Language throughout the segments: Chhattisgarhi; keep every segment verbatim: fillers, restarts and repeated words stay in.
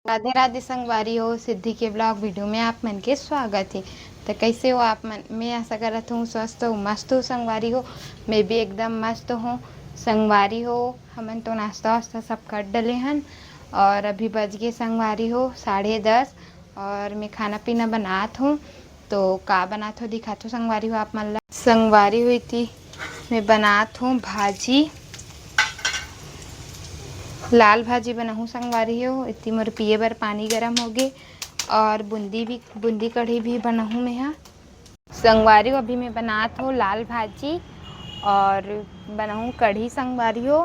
राधे राधे संगवारी हो, सिद्धि के ब्लॉग वीडियो में आप मन के स्वागत हे। तो कैसे हो आप मन? मैं आशा करत हूँ स्वस्थ हो, मस्त हो संगवारी हो। मैं भी एकदम मस्त हूँ संगवारी हो। हमन तो नाश्ता वास्ता सब कर डले हन और अभी बज गए संगवारी हो साढ़े दस और मैं खाना पीना बनात हूँ। तो का बनात हो दिखात हो संगवारी हो आप मन ला। संगवारी हो इति मैं बनात हूँ भाजी, लाल भाजी बनाहूँ संगवारी हो। इति मोर पिए बर पानी गरम होगे और बूंदी भी, बूंदी कढ़ी भी बनाहूँ मैं हा। संगवारी हो अभी मैं बनात हूँ लाल भाजी और बनाहूँ कढ़ी संगवारी हो।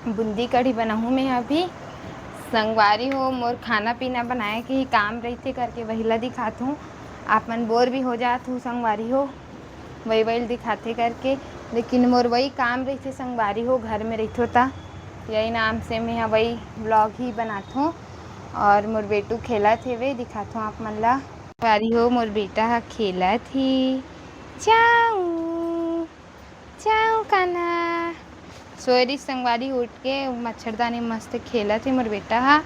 बूंदी कढ़ी बनाहूँ मैं अभी। संगवारी हो मोर खाना पीना बनाए के ही काम रहिथे करके वही ला दिखात हूँ। आप मन बोर भी हो जात हूँ संगवारी हो, वही वही दिखाथे करके, लेकिन मोर वही काम रहिथे संगवारी हो, घर में रहिथो ता यही नाम से मैं हा वही ब्लॉग ही बनात हूँ। और मोर बेटू खेलत हेवे, दिखात हूँ आप मन ला। संगवारी हो मोर बेटा हा खेलत ही। चाऊ चाऊ कान्हा। सोए रहिस संगवारी, उठ के मच्छरदानी मस्त खेलत हे मोर बेटा हा।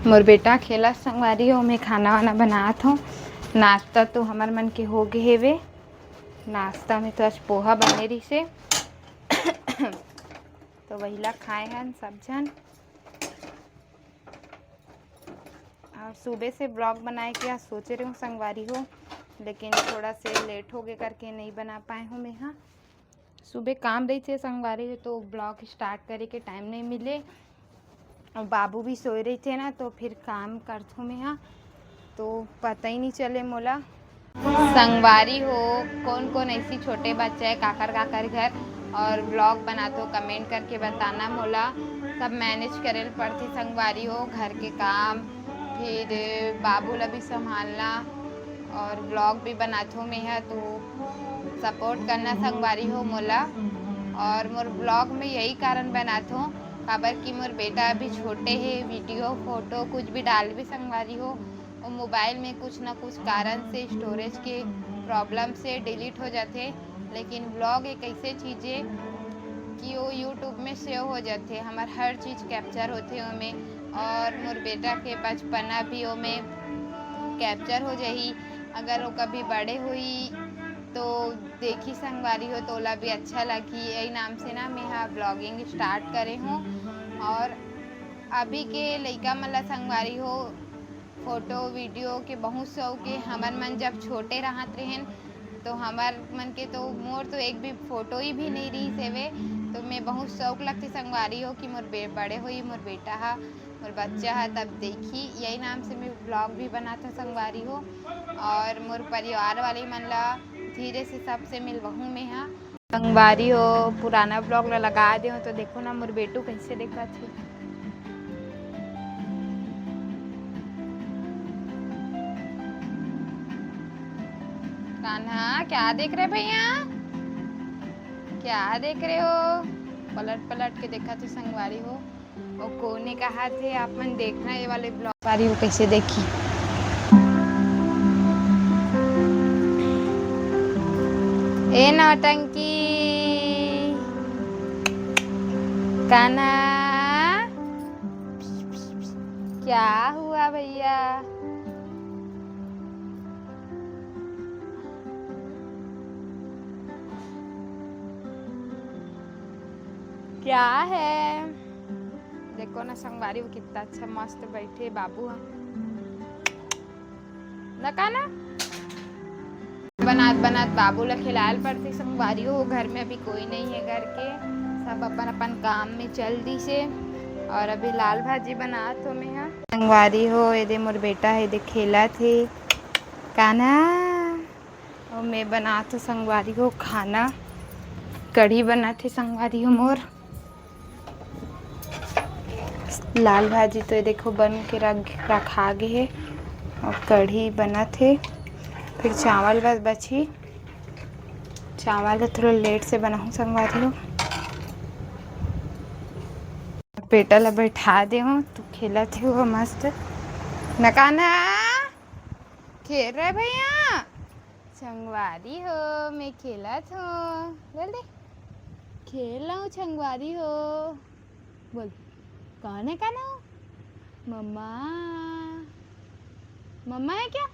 मोर बेटा खेलत संगवारी हो, मैं खाना वाना बनात हूँ। नाश्ता तो हमर मन के हो गे हेवे। नाश्ता में तो आज पोहा बने रहिस हे तो वही ला खाए हन सब झन। और सुबह से ब्लॉग बनाए के आज सोचे रहे हूँ संगवारी हो, लेकिन थोड़ा से लेट हो गए करके नहीं बना पाए हूँ मैं। हाँ, सुबह काम रही थे संगवारी हो, तो ब्लॉग स्टार्ट करे के टाइम नहीं मिले। और बाबू भी सोए रही थे ना, तो फिर काम करथूँ मैं। हाँ, तो पता ही नहीं चले मोला। संगवारी हो, कौन कौन ऐसी छोटे बच्चा है काकर काकर घर और ब्लॉग बनात हो, कमेंट करके बताना मोला। सब मैनेज करे ल पड़थे संगवारी हो, घर के काम, फिर बाबू ला भी संभालना और ब्लॉग भी बनात हो मैं हा, तो सपोर्ट करना संगवारी हो मोला। और मोर ब्लॉग में यही कारण बनात हो, काबर कि मोर बेटा अभी छोटे हे, वीडियो फोटो कुछ भी डालबे संगवारी हो, वो मोबाइल में कुछ ना कुछ कारण से स्टोरेज के प्रॉब्लम से डिलीट हो जाथे। लेकिन ब्लॉग एक ऐसे चीज हे कि वो यूट्यूब में सेव हो जाथे, हमार हर चीज कैप्चर होथे ओमे। और मोर बेटा के बचपना भी ओमे कैप्चर हो जाही। अगर वो कभी बड़े हुई तो देखी संगवारी हो, तो ओला भी अच्छा लगही। यही नाम से ना मैं हा ब्लॉगिंग स्टार्ट करे हूँ। और अभी के लइका मन ला संगवारी हो, फोटो वीडियो के बहुत शौक हे। हमर मन जब छोटे रहत रहेन, तो हमर मन के तो, मोर तो एक भी फोटो ही भी नहीं रही सेवे। तो मैं बहुत शौक लगथे संगवारी हो कि मोर बे-, बड़े होई, मोर बेटा हा, मोर बच्चा हा, तब देखी। यही नाम से मैं ब्लॉग भी बनात हो संगवारी हो। और मोर परिवार वाले मन ला धीरे से सबसे मिलवाहूँ मैं हा। संगवारी हो, पुराना ब्लॉग ला लगा दे हो, तो देखो ना मोर बेटू कैसे देखत हे। कान्हा, क्या देख रहे भैया, क्या देख रहे हो? पलट पलट के देखत हे संगवारी हो। और कोने कहा थे आप मन देखना ये वाले ब्लॉग बारी हो कैसे देखी। ए नौटंकी कान्हा, क्या हुआ भैया? क्या है? देखो ना संगवारी, वो कितना अच्छा मस्त बैठे बाबू ह। नका ना? बनात बनात बाबू ला खिलायल पड़थे संगवारी हो, घर में अभी कोई नहीं है घर के, सब अपन अपन काम में चल दिसे। और अभी लाल भाजी बनात हो मैं हा। संगवारी हो, एदे मोर बेटा है, एदे खेलत हे। कान्हा, और मैं बनात हो संगवारी हो खाना, कढ़ी बनात हे संगवारी हो मोर। लाल भाजी तो ये देखो बन के रख, रखा गे हे और कढ़ी बनत हे। फिर चावल बस बची, चावल ला थोड़ा लेट से बनाहूँ संगवारी हो। बेटा ला बैठा दे हूँ, तू खेलत हे वो मस्त। नकाना खेल रहे भैया। संगवारी हो, मैं खेलत हूँ। बोल दे, खेल रहा हूँ संगवारी हो। बोल, कौन है काना? मम्मा, मम्मा है क्या?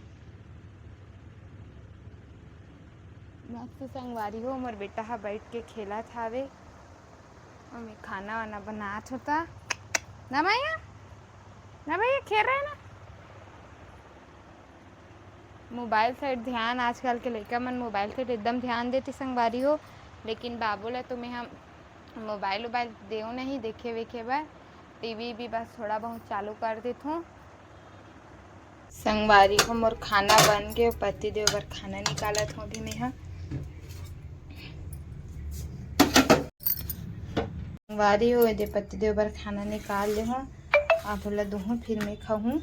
मस्त संगवारी हो, मोर बेटा ह बैठ के खेलत हावे। अउ मैं खाना वाना बनात होता ना भैया, ना भैया, खेल रहे ना। मोबाइल साइड ध्यान, आजकल के लइका मन मोबाइल साइड एकदम ध्यान देते संगवारी हो, लेकिन बाबू ला तो मैं हम मोबाइल उबाइल देव नहीं देखे वेखे बर। टीवी भी बस थोड़ा बहुत चालू कर देथों। संगवारी हो, मोर खाना बन के पति देव बर खाना निकालत हों अभी मैं ह। संगवारी हो, एदे पति देव बर खाना निकाल ले हों। आप ओला दुहूँ, फिर मैं खाहूँ।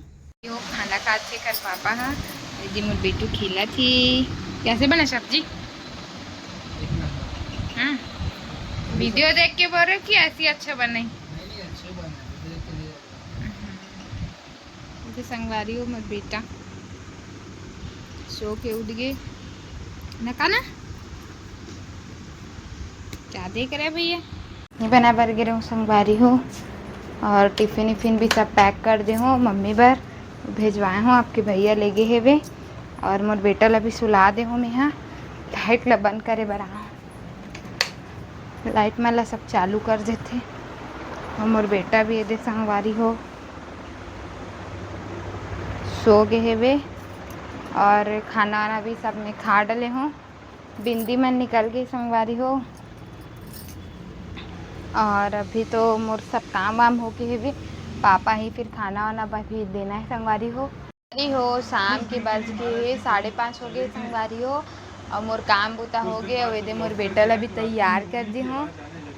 यो खाना खाथे कर पापा ह। एदे मोर बेटू खेलत हे। कैसे बना सब्जी? हाँ, वीडियो देख के बोल रहे हो कि ऐसी अच्छा बने? नहीं, नहीं, अच्छे बने, वीडियो के लिए। हम्म। ओके संगवारी हो, मोर बेटा सो के उठ गए। नका ना, क्या देख रहे भैया? नहीं बना बर गिरे हूँ संगवारी हो, और टिफिन इफिन भी सब पैक कर दे हूँ मम्मी बर, भेजवाए हूँ, आपके भैया ले गए हेवे। और मोर बेटा ला भी सुला दे हूँ मैं, हाँ, लाइट ला बंद करे बर आऊँ। लाइट मन ला सब चालू कर देथे। और मोर बेटा भी एदे संगवारी हो, सो गए हेवे। और खाना वाना भी सब मैं खा डले हूँ। बिंदी मन निकल गई संगवारी हो। और अभी तो मोर सब काम वाम हो गए हेवे। पापा ही फिर खाना वाना बर भी देना है संगवारी हो। अरे हो, शाम के बज गए हे, साढ़े पाँच हो गए संगवारी हो, और मोर काम बुता हो गए। और एदे मोर बेटा ला भी तैयार कर दी हूँ।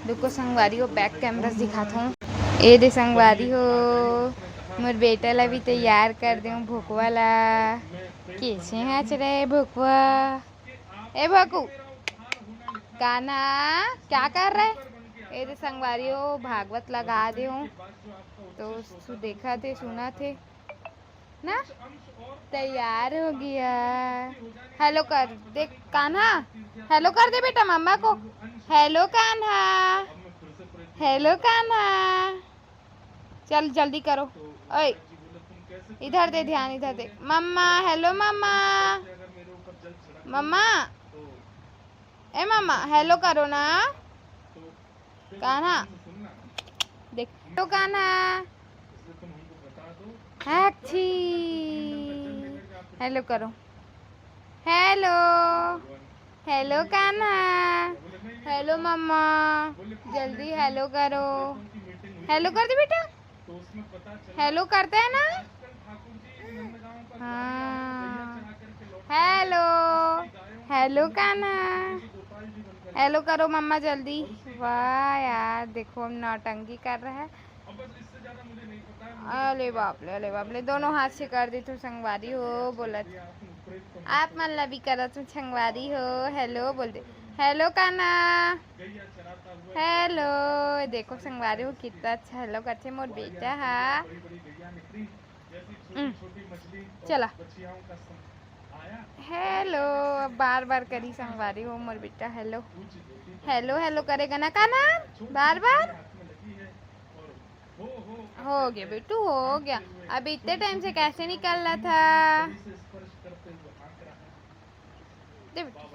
देखो संगवारी हो, बैक कैमरा से दिखात हूँ। एदे संगवारी हो, मोर बेटा ला भी तैयार कर दे हूँ, भोकवा ला। कैसे हंस रहे भोकवा? ए भोकू, कान्हा, क्या कर रहे? एदे संगवारी हो, भागवत लगा दे हूँ, तो सु-, देखा थे, सुना थे। ना, तैयार हो गया। हेलो कर दे कान्हा, हेलो कर दे बेटा मम्मा को। हेलो कान्हा, हेलो कान्हा, चल जल्दी करो। ओए, इधर दे ध्यान, इधर दे। मम्मा, हेलो मम्मा, मम्मा, ए मम्मा, हेलो करो ना। कान्हा, देख तो कान्हा। अच्छी, हेलो करो। Hello, hello Kanha. हेलो मम्मा, जल्दी हेलो करो। हेलो कर दे बेटा। हेलो करते हैं ना? हाँ। हेलो, हेलो कान्हा, हेलो करो मम्मा जल्दी। वाह यार, देखो हम नौटंकी कर रहे हैं। अले बाप ले, अले बाप ले, दोनों हाथ से कर दी तू संगवारी हो बोलत। आप मन ला भी करत हूँ संगवारी हो, हेलो बोल दे। Hello Kanha, hello. देखो संगवारी हो, कितना अच्छा हेलो करथे मोर बेटा हा। हम्म, चला। हेलो, अब बार बार करी संगवारी हो मोर बेटा, हेलो। हेलो, हेलो करेगा ना कान्हा, बार बार। हो गया बेटू, हो गया। अब इतने टाइम से कैसे निकल रहा था? दे बेटू।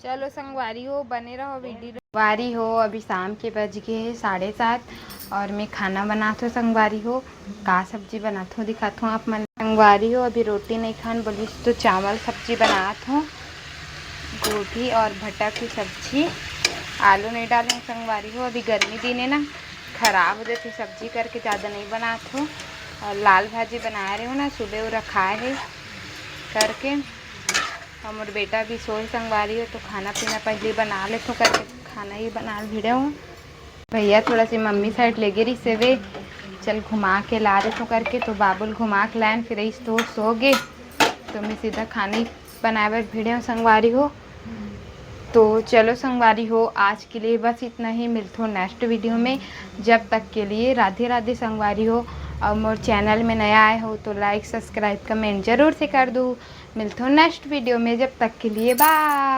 चलो संगवारी हो, बने रहो वीडियो। संगवारी हो, अभी शाम के बज गए हैं साढ़े सात और मैं खाना बनात हूँ संगवारी हो। का सब्जी बनात हूँ दिखात हूँ आप मन। संगवारी हो, अभी रोटी नहीं खान बोलिस तो चावल सब्जी बनात हूँ, गोभी और भटा की सब्जी। आलू नहीं डाले हूँ संगवारी हो, अभी गर्मी दिन है ना, खराब हो जाती सब्जी करके, ज़्यादा नहीं बनात हूँ। और लाल भाजी बना रहे हूँ ना, सुबह वो रखा है करके। और मोर बेटा भी सोए संगवारी हो, तो खाना पीना पहले बना लेथो करके खाना ही बना भिड़े हो। भैया थोड़ा सी मम्मी साइड ले गे रिसे वे, चल घुमा के ला देथो करके, तो बाबुल घुमा के लायन, फिर इस तो सो गे, तो मैं सीधा खाना ही बनाए बर भिड़े हो संगवारी हो। तो चलो संगवारी हो, आज के लिए बस इतना ही। मिलथो नेक्स्ट वीडियो में, जब तक के लिए राधे राधे संगवारी हो। और मोर चैनल में नया आए हो तो लाइक सब्सक्राइब कमेंट जरूर से कर दो। मिलथो नेक्स्ट वीडियो में, जब तक के लिए बाय।